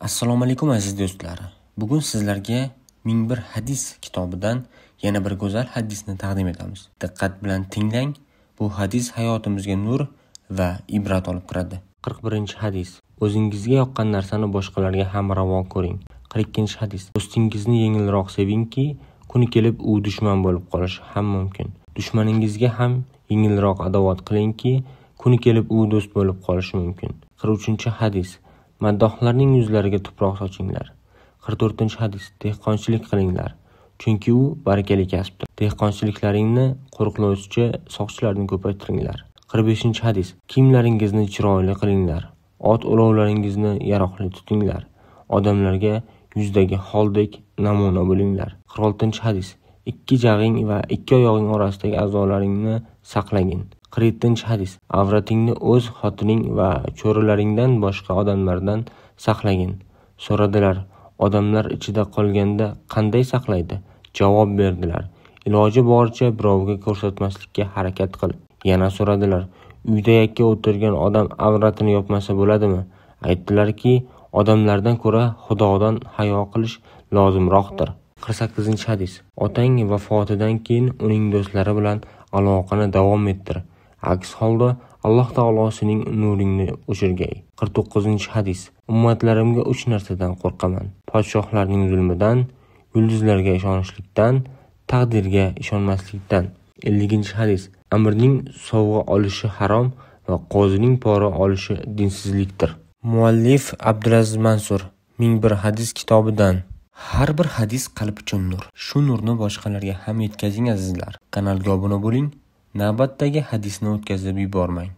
Assalomu alaykum aziz do'stlar. Bugun sizlarga 1001 hadis kitobidan yana bir go'zal hadisni taqdim etamiz. Diqqat bilan tinglang. Bu hadis hayotimizga nur va ibrat olib kiradi. 41-hadis. O'zingizga yoqqan narsani boshqalarga ham ravo ko'ring. 42-hadis. Do'stingizni yengilroq sevingki, kuni kelib u dushman bo'lib qolishi ham mumkin. Dushmaningizga ham yengilroq adovat qilingki, kuni kelib u do'st bo'lib qolishi mumkin. 43-hadis. Maddohlarning yuzlariga tuproq sochinglar. 44-hadis. Dehqonchilik qilinglar, chunki u barakali kasbdir. Dehqonchiliklaringni qo'riqlovchi soqchilarni ko'paytiringlar. 45-hadis. Kiyimlaringizni chiroyli qilinglar. Ot ulovlaringizni yaroqli tutinglar. Odamlarga yuzdagi holdek namuna bo'linglar. 46-hadis. Ikki jag'ing va ikki oyog'ing orasidagi a'zolaringni saqlagin. 47-hadis. Avratingni o'z xotining va cho'rilaringdan boshqa odamlardan saqlagin. So'radilar, odamlar ichida qolganda qanday saqlaydi? Javob berdilar, iloji boricha birovga ko'rsatmaslikka harakat qil. Yana so'radilar, uyda yakka o'tirgan odam avratini yopmasa bo'ladimi? Aytdilarki, odamlardan ko'ra Xudodan hayo qilish lozimroqdir. 48-hadis. Otang vafotidan keyin uning do'stlari bilan aloqani davom ettir. Aks holda Alloh taolo sening nuringni o'chirgay. 49-hadis. Ummatlarimga 3 narsadan qo'rqaman: podshohlarning zulmidan, yulduzlarga ishonishlikdan, taqdirga ishonmaslikdan. 50-hadis. Amirning sovg'a olishi harom va qozining pora olishi dinsizlikdir. Muallif Abdulaziz Mansur, 1001 hadis kitobidan. Har bir hadis qalb uchun nur. Shu nurni boshqalarga ham yetkazing azizlar. Kanalga obuna bo'ling. Navbatdagi hadisni o'tkazib yubormang.